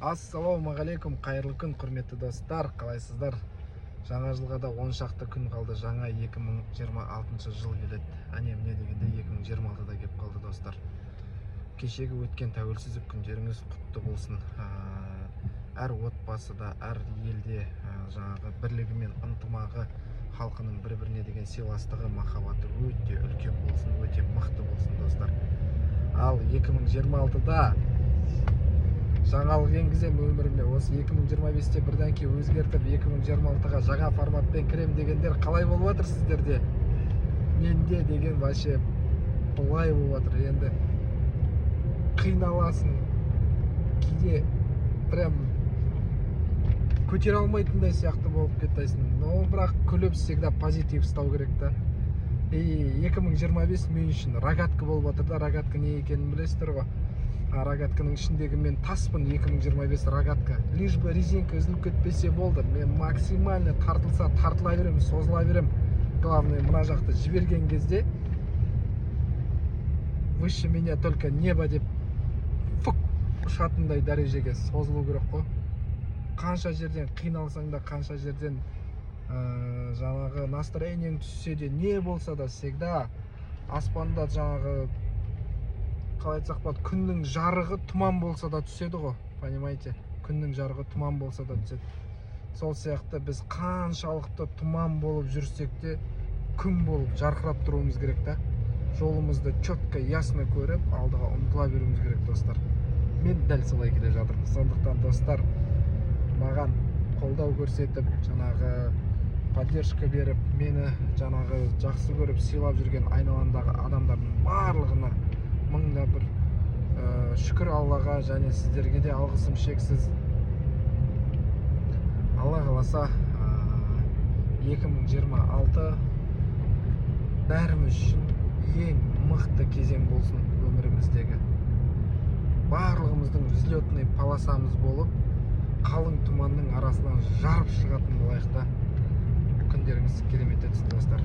Ассалаумағалейкум, қайырлы күн, құрметті достар! Қалайсыздар? Жаңа жылға да 10 шақты күн қалды. Жаңа 2026 жыл келеді. Әне міне дегенде 2026-да келіп қалды. Достар, кешегі өткен тәуелсіздік күндеріңіз құтты болсын! Әр отбасыда, әр елде жаңағы бірлігі мен ынтымағы, халқының бір біріне деген сыйластығы, махаббаты өте үлкен болсын, өте мықты болсын, достар. Ал 2026-да жаңалық енгіземін өміріме, осы 2025-те бірдеңке өзгертіп, 2026-ға жаңа форматпен кірем дегендер, қалай болып жатыр сіздерде? Менде деген вообще былай болып жатыр. Енді қиналасың кейде, прям көтере алмайтындай сияқты болып кетесің, но бірақ күліп, всегда позитив ұстау керек та. И 2025 мен үшін рогатка болып жатыр да. Рогатка не екенін білесіздер ғой. А рогатканың ішіндегі мен таспын. 2025 рогатка, лишь бы резинка үзіліп кетпесе болды. Мен максимально тартылса, тартыла беремін, созыла беремін. Главное, мына жақты жіберген кезде «выше меня только небо» деп, фук, ұшатындай дәрежеге созылу керек қой. Қанша жерден қиналсаң да, қанша жерден жаңағы настроениең түссе де, не болса да, всегда аспанда жаңағы, қалай айтсақ болады, күннің жарығы тұман болса да түседі ғой, понимаете? Күннің жарығы тұман болса да түседі. Сол сияқты біз қаншалықты тұман болып жүрсек те, күн болып жарқырап тұруымыз керек та. Жолымызды четко, ясно көріп, алдыға ұмтыла беруіміз керек. Достар, мен дәл солай келе жатырмын. Сондықтан, достар, маған қолдау көрсетіп, жаңағы поддержка беріп, мені жаңағы жақсы көріп, сыйлап жүрген айналамдағы адамдардың барлығына мың да бір шүкір Аллаға және сіздерге де алғысым шексіз. Алла қаласа, 2026 бәріміз үшін ең мықты кезең болсын өміріміздегі. Барлығымыздың взлетный полосамыз болып, қалың тұманның арасынан жарып шығатын болайық та. Күндеріңіз керемет өтсін, достар!